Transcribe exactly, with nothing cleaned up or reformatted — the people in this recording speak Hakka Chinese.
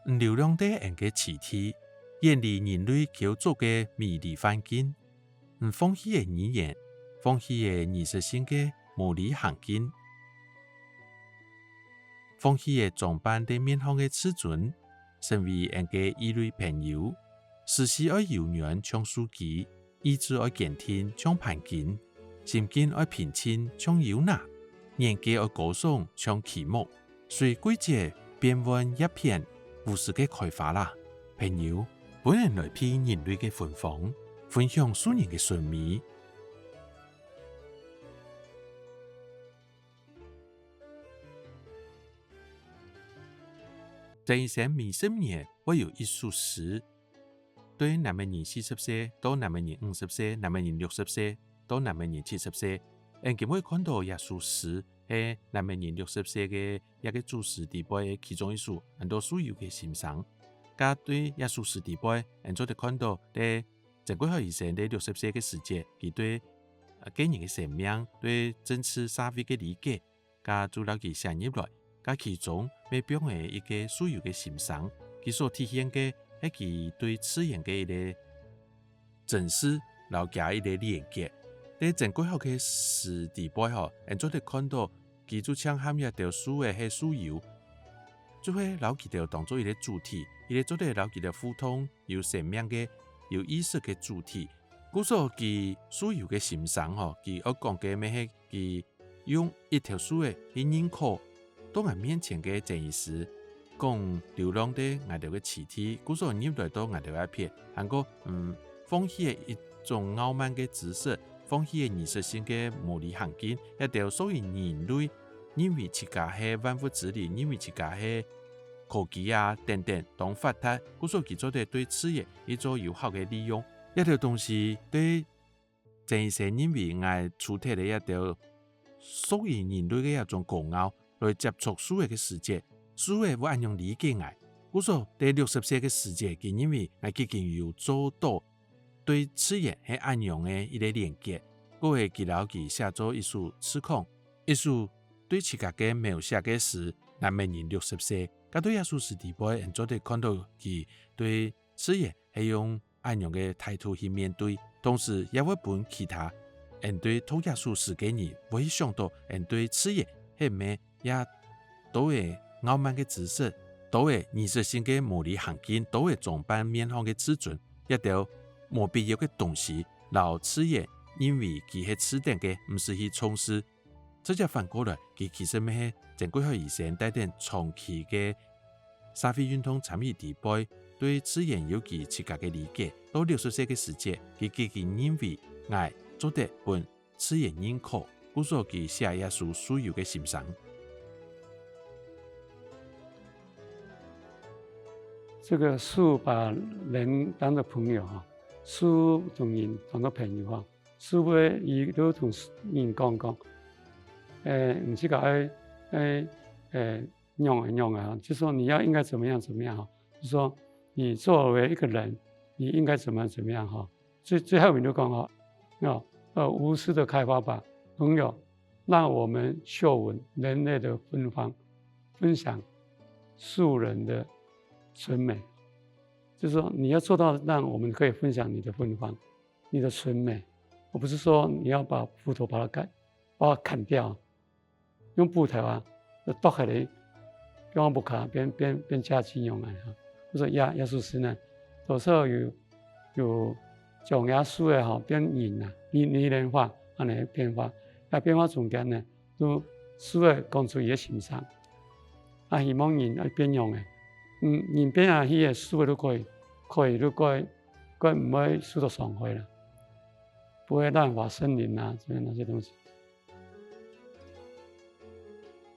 你流浪在恩个棲地，遠離人類構造个迷離環境，你放棄个語言，放棄个儀式性个無理行徑，放棄个裝扮个面項个自尊，成為恩个異類朋友。時時愛柔軟像樹枝， 意志愛堅定像磐根，心境愛平靜像優拿，眼界愛高尚像奇木，隨季節變換葉片，無私个開花啦。朋友，分人來配人類个芬芳，分享樹人个純美。這一生每十年會有一首詩， 對男仔人四十歲到男仔人五十歲，男仔人六十歲到男仔人七十歲。恩今會看著這首詩，係男仔人六十歲个這个主詩底背个其中一首，安到樹有个心聲。該對這首詩底背，恩做得看著，在曾貴海醫生在六十歲个時節，佢對，呃，個人个生命，對政治社會个理解， 該就摎佢寫入來，該其中乜放仔一個樹有个心聲，佢所體現个係佢對自然个一個珍視，摎厥一個連結。在曾貴海个詩底背吼，恩做得看著，佢就像喊這兜樹仔係樹友，就係摎佢兜當做一個主體，一個做得摎佢兜互動、有生命个、有意識个主體。故所佢樹友个心聲吼，佢愛講个乜係佢 用一條樹仔去認可到𠊎面前个曾醫師，講流浪在𠊎兜个棲地，故所入來到𠊎兜這片，還過，嗯，放棄个一種傲慢个知識，放棄个儀式性个無理行徑，這兜屬於人類認為自家係萬物之靈，認為自家係科技啊等等當發達，故所佢做得對自然去做有效个利用。這兜東西對 曾醫生認為𠊎除忒了這兜屬於人類个這種高傲，來接觸樹仔个時節，樹仔會恁樣理解𠊎。故所在六十歲个時節，佢認為𠊎既經有做到對自然係恁樣个一個連結，故所佢摎佢寫做一首自講，一首對自家个描寫个詩，男仔人六十歲，該對這首詩底背，恩做得看著佢對自然係用 恁樣个態度去面對，同時也會分其他恩對讀這首詩个人會去想著恩對自然係毋係也多个傲慢个知識，多个儀式性个無理行徑，多个裝扮面項个自尊，這兜無必要个東西，摎自然認為佢係次等个，毋使去重視。 這隻反過來，佢其實乜係曾貴海醫生帶等長期个社會運動參與底背，對自然有佢自家个理解。到六十歲个時節，佢既經認為𠊎做得分自然認可，故所佢寫這首樹友个心聲。這個樹把人當作朋友哈，樹同人當作朋友哈， 樹會一路同人講講，欸，你自家愛，愛，欸，仰仔仰仔哈，就說你要應該怎麼樣怎麼樣哈，就說你作為一個人，你應該怎麼樣怎麼樣哈。最，最後面就講哈，要，要無私的開花吧，朋友，讓我們嗅聞人類的芬芳，分享樹人的純美。就是說你要做到讓我們可以分享你的芬芳。 你的純美。我不是說你要把斧頭把它砍，把它砍掉，用斧頭啊，剁下來，放屋下，變，變，變家具用啊。我說耶，耶穌是呢，多少有，有將耶穌的吼，變人啊，擬，擬人化，恁樣變化。在變化中間呢， 就樹仔講出佢个心聲。啊，希望人愛變樣仔。嗯，人變啊，佢个樹仔都可以，可以都可以，可以毋會受到傷害啦，不會濫伐森林啊，什麼那些東西。